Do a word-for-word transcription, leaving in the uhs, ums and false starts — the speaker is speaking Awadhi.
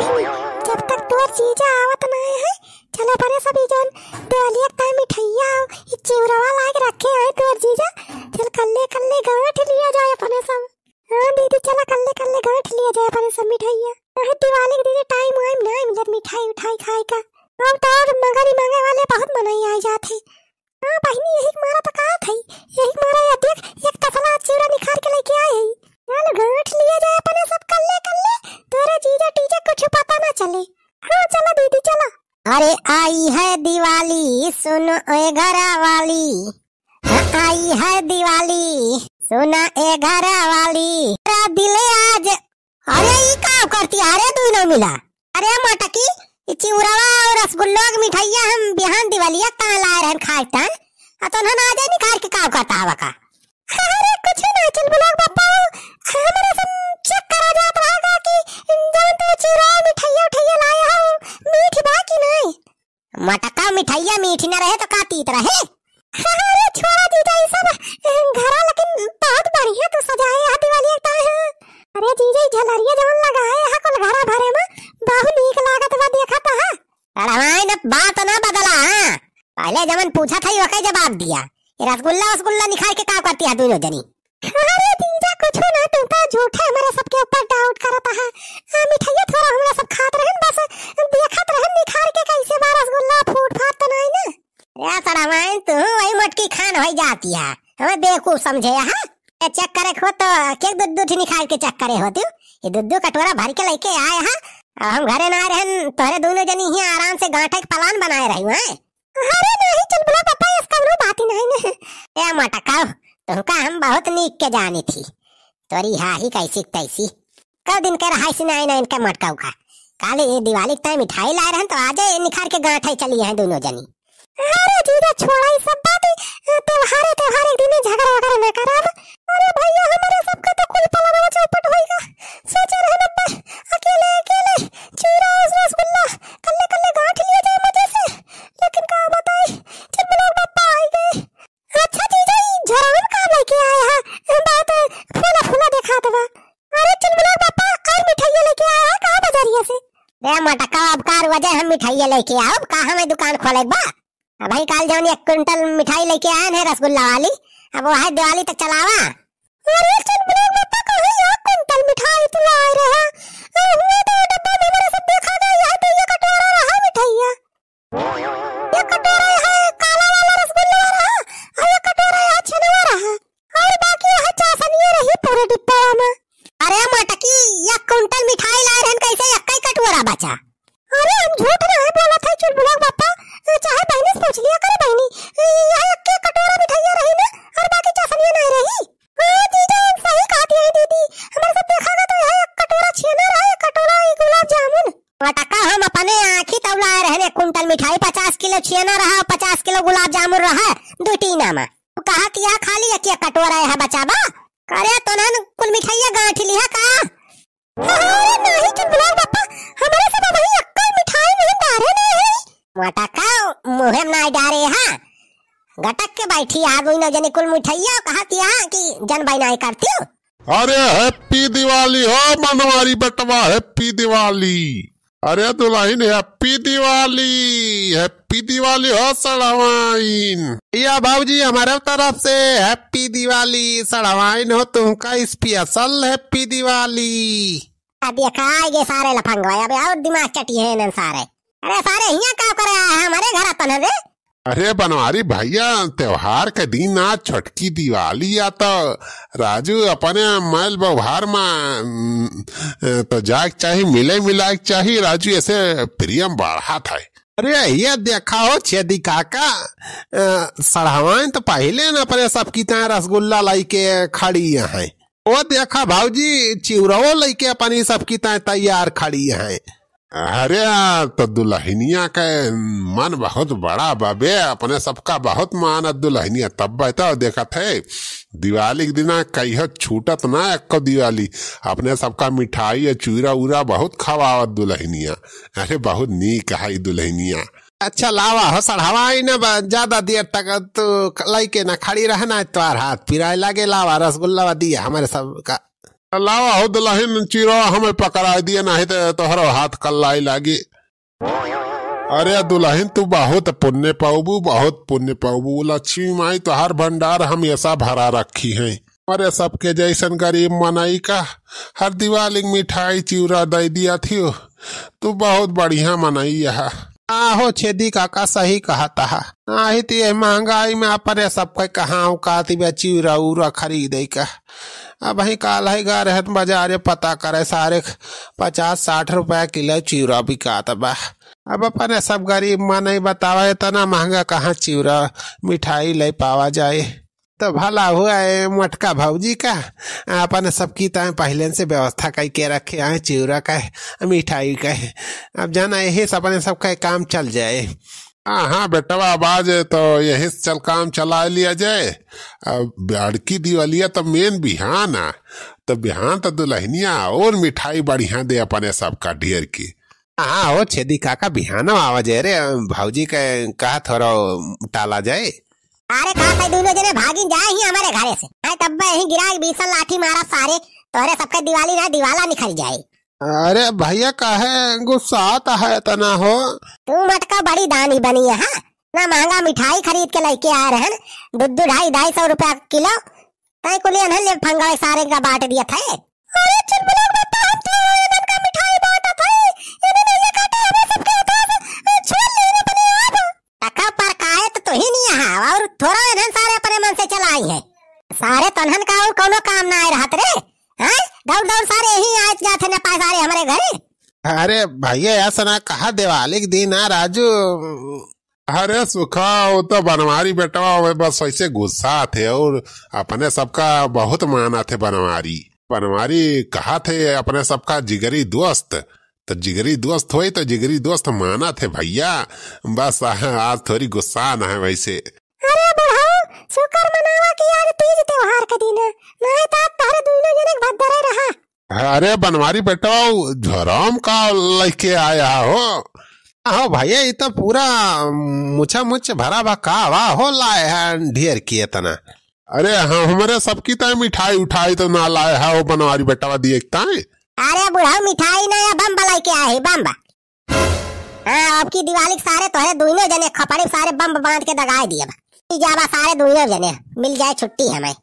जब तक तोर जीजा आवत नाहीं है, चल अपने सब ई जौन देवलिया का मिठइया हो, ई चिउरवा लाग रखे हैं तोर जीजा, चल कल्ले कल्ले गांठ लिया जाए अपने सब। हाँ दीदी, चला कल्ले कल्ले गांठ लिया जाए अपने सब मिठइया। अरे दिवाली के दीदी टाइम वाइम नाहीं मिलत मिठाई उठाई खाए का। अब तो और मंगनी मांगे वाले बहुत मनई आ जात है। हाँ बहिनी, यही के मारा तो कहत हई, यही के मारा ये देख, एक तसला चिउरा निखार के लेके आए हई। चल गांठ लिया जाए अपने सब कल्ले कल्ले, तोरे जीजा टीजा कुछ पता ना चले। हाँ चला दीदी चला। अरे आई है दिवाली सुन ए घरा वाली, हाँ, आई है दिवाली सुन ए घरा वाली, तेरा दिल आज अरे ई का करती? अरे दुइनो मिला। अरे मटकी, ई चिउरवा और रसगुल्ला के मिठाइया हम बिहान दिवालिया कहाँ लाए रहन खाए तान? आ तो ना आजे निखार के का करता हवा का? अरे कुछ ना चुलबुला के बापा, हमरा सब चेक करा जात रहा कि जौन तू चिउरवा मिठाइया उठाइया लाए हो, मीठ बा कि नहीं? मटका मिठाइया मीठ न रहे तो का तीत रहे? अरे छोड़ा जीजा, ई सब, ए, घरा लेकिन बहुत बढ़िया तू सजाए हा दिवाली एक ताए हा। अरे जीजा, ई झलरिया जवन लगाए हा कुल घरा भरे में, बहुत नीक लागत बा, देखा तो हा। अरे भाई, न बात ना बदला, हाँ। पहले जवन पूछा था, ओके जवाब दिया। ये रसगुल्ला, रसगुल्ला निखार के का करती है दुइनो जनी? अरे जीजा, कुछ ना, तू तो झूठे हमरे सबके ऊपर डाउट करत हा। आ, मिठाइया थोड़ा हमरा सब खात रहन, बस देखत रहन निखार के कैसे बा रसगुल्ला, फूट फाट तो नहीं ना। ए सड़वाइन, तू वही मोटकी खान होई जाती है, हमें बेवकूफ समझे है। ए, चेक करे हो तो के दू दू ठिनी खाए के चेक करे हो तू? ये दू दू कटोरा भर के लेके आए है, और हम घरे ना रहन, तोहरे दुइनो जनी ही आराम से गांठे के प्लान बनाए रही है। अरे नहीं चुलबुला पापा, इसका कौनो बात ही नहीं ना। ए मटकाऊ, तुमका हम बहुत नीक के जानी थी, तोरी हाही कैसी तैसी। कई दिन के रहाइसी नाई ना इनके मटकाऊ का। काले ये दिवाली के ताई मिठाई लाए रहन तो आजे ये निखार के गांठे चली हैं दुइनो जनी। अरे जीजा छोड़ा ई सब बात, त्योहारे त्योहारे के दिन झगड़ा वगैरह ना करब। अरे भैया, हमरे सबका तो कुल पलनवा चौपट होइगा। सोचे रहन अब्बा अकेले अकेले चूरा और रसगुल्ला कल्ले कल्ले गांठ लिए जाए मजे से, लेकिन का बताई, चुलबुला के पापा आई गए। अच्छा जीजा, ई झरवन का लेके आए हा? बहुत फूला फूला देखात बा। अरे चुलबुला के पापा, और मिठाइया लेके आए हा कहाँ बजरिया से? बे मटका, अब कार वजह हम मिठाइया लेके आउब, का हमें दुकान खोले के बा? अबहीं काल जौन एक कुंटल मिठाई लेके आएन है रसगुल्ला वाली, अब वह दिवाली तक चलावा। अरे चुलबुला के पापा, कहाँ एक कुंटल मिठाई तू लाए रहा? अरे हुआ तो डब्बा में हमारे सब देखा गया, यह तो ये कटोरा रहा मिठाइया। एक कटोरा है काला वाला रसगुल्ला रहा, और एक कटोरा है छेनवा रहा, और बाकी है चाशनिया रही पूरे डिब्बा में। अरे मटकी, एक कुंटल मिठाई लाए रहन, कैसे एक ही कटोरा बचा? अरे हम झूठ ना है बोला था चुलबुला के पापा, चाहे बहनी से पूछ लिया करे बहनी, यह एक के कटोरा मिठाइया रही ना, और बाकी चाशनिया नहीं रही। हाँ जीजा, हम सही कहती है दीदी, हमारे सब देखा गया तो यह एक कटोरा छेना रहा, एक कटोरा ये गुलाब जामुन। मटका, हम अपने आँखी तौलाए रहने कुंटल मिठाई, पचास किलो छेना रहा, पचास किलो गुलाब जामुन रहा, दो टीना में। तू कहा कि यह खाली एक, एक कटोरा है बचाबा? करे तो ना कुल मिठाइया गांठ लिहा का? अरे नहीं चुलबुला के पापा, हमारे सब अबहीं अक्कल मिठाई में डारे नहीं है। मटका, मुँहे में नहीं डारे हा, गटक के बैठी आ गई न जनी कुल मिठाइया, कहा कि यहाँ की जन बनाई करती हो। अरे हैप्पी दिवाली हो मनवारी बेटवा, हैप्पी दिवाली। अरे दुलहिन, हैप्पी दिवाली, हैप्पी दिवाली हो सड़वाइन। या बाबूजी, हमारे तरफ से हैप्पी दिवाली। सड़वाइन हो, तुमका स्पेशल हैप्पी दिवाली। अब ये का ये सारे लफंगवा, अब और दिमाग चटी है इन्हन सारे। अरे सारे हियाँ का करे आया है हमारे घर अपन रे? अरे बनवारी भैया, त्योहार के दिन आज छोटकी दिवाली आ तो राजू अपने मैल व्यवहार में, उम, तो जाए के चाही, मिले मिलाए के चाही राजू, ऐसे प्रेम बढ़त है। अरे ये देखा हो छेदी काका, अ, सड़हवाइन तो पहिले न अपने सबकी ताईं रसगुल्ला लइके खड़ी हैं। ओ देखा भौजी, चिउरवो लइके अपनी सबकी ताईं तैयार खड़ी हैं। अरे, तो दुलहिनिया के मन बहुत बड़ा बा बे, अपने सबका बहुत मानत दुलहिनिया। तब बताओ, देखत है, दिवाली के दिना कहियो छूटत ना एको दिवाली। अपने सबका मिठाई या चूरा उरा बहुत खवावत दुलहिनिया। अरे, बहुत नीक है दुलहिनिया। अच्छा, लावा हो सड़हवाइन, अब ज्यादा देर तक तू लइके ना खड़ी रहना, तोहार हाथ पिराए लागे। लावा रसगुल्ला दिया हमारे सबका। लावा हो दुलहिन, चिउरा हमें पकड़ाइ दिया, नाहीं त तोहरो हाथ कल्लाई लागी। अरे दुलहिन, तू बहुत पुण्य पाउबू, बहुत पुण्य पाउबू। लक्ष्मी माई तोहार भंडार हमेसा भरा रखी हैं। अरे सबके जैसन गरीब मनई का हर दिवाली क मिठाई चिउरा दइ दिया थियो। तू बहुत बढ़िया मनई हा। आहो छेदी काका सही कहत हा। नाहीं त ये महंगाई में अपने सबके कहाँ औकात बा चिउरा उरा खरीदे का। अबहीं काल्हि गा रहन बजारे पता करे सारे पचास साठ रुपया किलो चिउरा बिकात बा। अब अपने सब गरीब मनई बतावा एतना महंगा कहाँ चिउरा मिठाई लइ पावा जाए। त भला हुआ ए मोटका भौजी का, अपने सबकी ताईं पहिले से व्यवस्था कइ के रखे आए चिउरा का, मिठाई का। अब जाना यही से अपने सबका काम चल जाए। हाँ, हाँ बेटवा, अब आज तो यही से चल काम चलाइ लिया जाए। अब बड़की दिवालिया त मेन बिहान आ, त बिहान त दुलहिनिया अउर मिठाई बढ़िया दे अपने सबका ढेर की। हाँ हो छेदी काका, बिहानो आवा जाए रे, भौजी के कहा थोरा टाला जाए। अरे का भाई, दुनो जने भागिन जाए ही हमरे घरे से। आए तब यही गिराक बीसन लाठी मारा सारे, तोहरे सबके दिवाली ना दिवाला निकल जाए। अरे भइया, काहे गुस्सात है एतना हो? तू मोटका बड़ी दानी बनी है, हाँ? ना महंगा मिठाई खरीद के लइके आए रहन, दू दू ढाई ढाई सौ रुपया किलो, तै कुली अनहन ले फंगावे सारे का बांट दिया था। अरे चुलबुला के बेटा, हम तो इनन का मिठाई बांटत है, इनन ये कहते हमें सबके हाथों से, अ, छीन लेने बने आप। तका पर काहे तो तू ही नहीं आहा, और थोड़ा इनन सारे अपने मन से चलाई है। सारे तनहन का और कौनो काम ना आए रहत रे, हैं? दौड़ दौड़ सारे यही आए जाते न पाए सारे हमारे घरे। अरे भइया, ऐसा ना कहा, दिवाली के दिन आ राजू। अरे सुखा, वो तो बनवारी बेटवा, वो बस वैसे गुस्सा थे और अपने सबका बहुत माना थे बनवारी। बनवारी कहा थे अपने सबका जिगरी दोस्त, तो जिगरी दोस्त होई तो जिगरी दोस्त माना थे भइया। बस आ-, आज थोड़ी गुस्सा ना है वैसे। अरे बुढ़ऊ, शुक्र मनावा कि आज तीज त्योहार के दिन है, नहीं तो आज तोहरे दुइनो जने के भद्दरे रहा। अरे बनवारी बेटा, झराम का लइके आया हो? हो भइया, ई तो पूरा मुछा मुछ भरा बा, का वा हो लाए हैं ढेर की एतना? अरे हम, हमरे सबकी ताईं मिठाई उठाई तो ना लाए है हो बनवारी बेटवा दिए के ताईं। अरे बुढ़ऊ, मिठाई ना या बम बलाई के आए है, बम बा। हाँ, अब की दिवाली के सारे तोहरे दुइनो जने खपड़ी सारे बम बांध के दगाए दिए बा। ई जाबा सारे दुइनो जने, मिल जाए छुट्टी हमें।